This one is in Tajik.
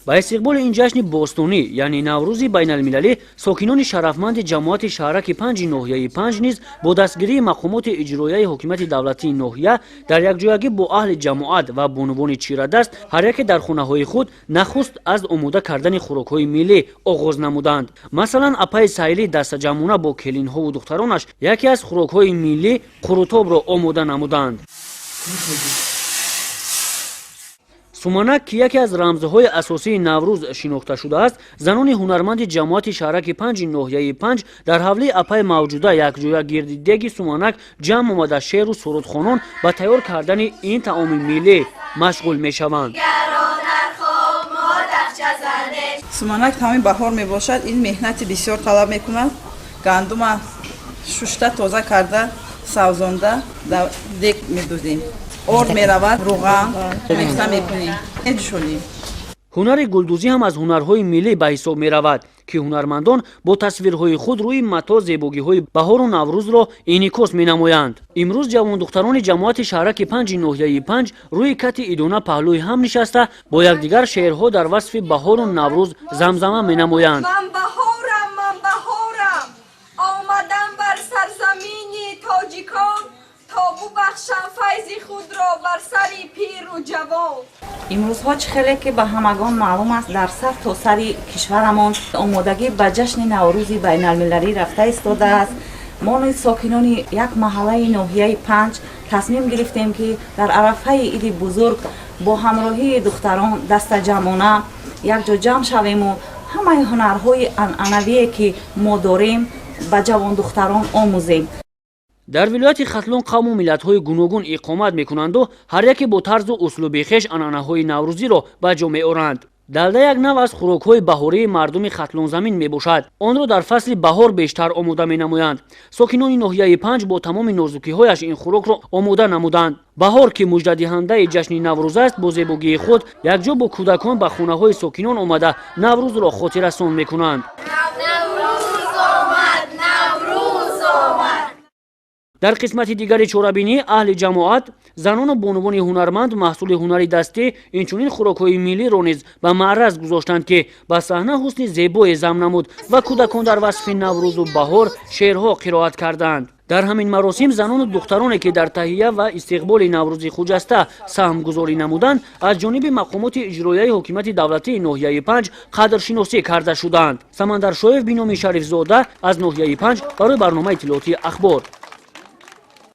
Ба истиқболи ин ҷашни бостонӣ, яъне Наврӯзи байналмилалӣ, сокинони шарафманди ҷамоати шаҳраки панҷи ноҳияи Панҷ низ бо дастгирии мақомоти иҷроияи ҳокимияти давлатии ноҳия дар якҷоягӣ бо аҳли ҷамоат ва бонувони чирадаст ҳар яке дар хонаҳои худ нахуст аз омода кардани хӯрокҳои миллӣ оғоз намуданд. Масалан, апаи Сайлӣ дастаҷамъона бо келинҳову духтаронаш яке аз хӯрокҳои миллӣ, қурутобро омода намуданд. Суманак, ки яке аз рамзҳои асосии Наврӯз шинохта шудааст, занони ҳунарманди ҷамоати шаҳраки панҷи ноҳияи Панҷ дар ҳавлии апаи Мавҷуда якҷоя гирди деги суманак ҷамъ омада, шеъру сурудхонон ба тайёр кардани ин таоми миллӣ машғул мешаванд. Суманак таоми баҳор мебошад. Ин меҳнати бисёр талаб мекунад. Гандума шушта, тоза карда, савзонда, дар дег медузем, орд меравад, руған мехта мекунем, меҷӯшонем. Ҳунари гулдӯзӣ ҳам аз ҳунарҳои миллӣ ба ҳисоб меравад, ки ҳунармандон бо тасвирҳои худ рӯи матоъ зебогиҳои баҳору Наврӯзро инъикос менамоянд. Имрӯз ҷавондухтарони ҷамоати шаҳраки панҷи ноҳияи Панҷ рӯи кати идона паҳлӯи ҳам нишаста, бо якдигар шеърҳо дар васфи баҳору Наврӯз замзама менамоянд. Ман баҳорам, ман баҳорам, омадам бар сарзамини тоҷикон, то бубахшам файзи худро бар сари пиру ҷавон. Имрӯзҳо, чӣ хеле ки ба ҳамагон маълум аст, дар сар то сари кишварамон омодагӣ ба ҷашни Наврӯзи байналмилалӣ рафта истодааст. Мо низ, сокинони як маҳаллаи ноҳияи Панҷ, тасмим гирифтем, ки дар арафаи иди бузург бо ҳамроҳии духтарон дастаҷамъона якҷо ҷамъ шавему ҳамаи ҳунарҳои анъанавие, ки мо дорем, ба ҷавондухтарон омӯзем. Дар вилояти Хатлон қавму миллатҳои гуногун иқомат мекунанду ҳар яке бо тарзу услуби хеш анъанаҳои наврӯзиро ба ҷо меоранд. Далда як нав аз хӯрокҳои баҳории мардуми Хатлонзамин мебошад. Онро дар фасли баҳор бештар омода менамоянд. Сокинони ноҳияи Панҷ бо тамоми нозукиҳояш ин хӯрокро омода намуданд. Баҳор, ки муждадиҳандаи ҷашни Наврӯз аст, бо зебогии худ якҷо бо кӯдакон ба хонаҳои сокинон омада, Наврӯзро хотиррасон мекунанд. Наврӯз омад, Наврӯз омад! Дар қисмати дигари чорабинӣ аҳли ҷамоат, занону бонувони ҳунарманд маҳсули ҳунари дастӣ, инчунин хӯрокҳои миллиро низ ба маъраз гузоштанд, ки ба саҳна ҳусни зебое зам намуд ва кӯдакон дар васфи Наврӯзу баҳор шеърҳо қироат карданд. Дар ҳамин маросим занону духтароне, ки дар таҳия ва истиқболи Наврӯзи хуҷаста саҳмгузорӣ намуданд, аз ҷониби мақомоти иҷроияи ҳокимияти давлатии ноҳияи Панҷ қадршиносӣ карда шуданд. Самандар Шоев, Биноми Шарифзода, аз ноҳияи Панҷ барои барномаи иттилоотии Ахбор.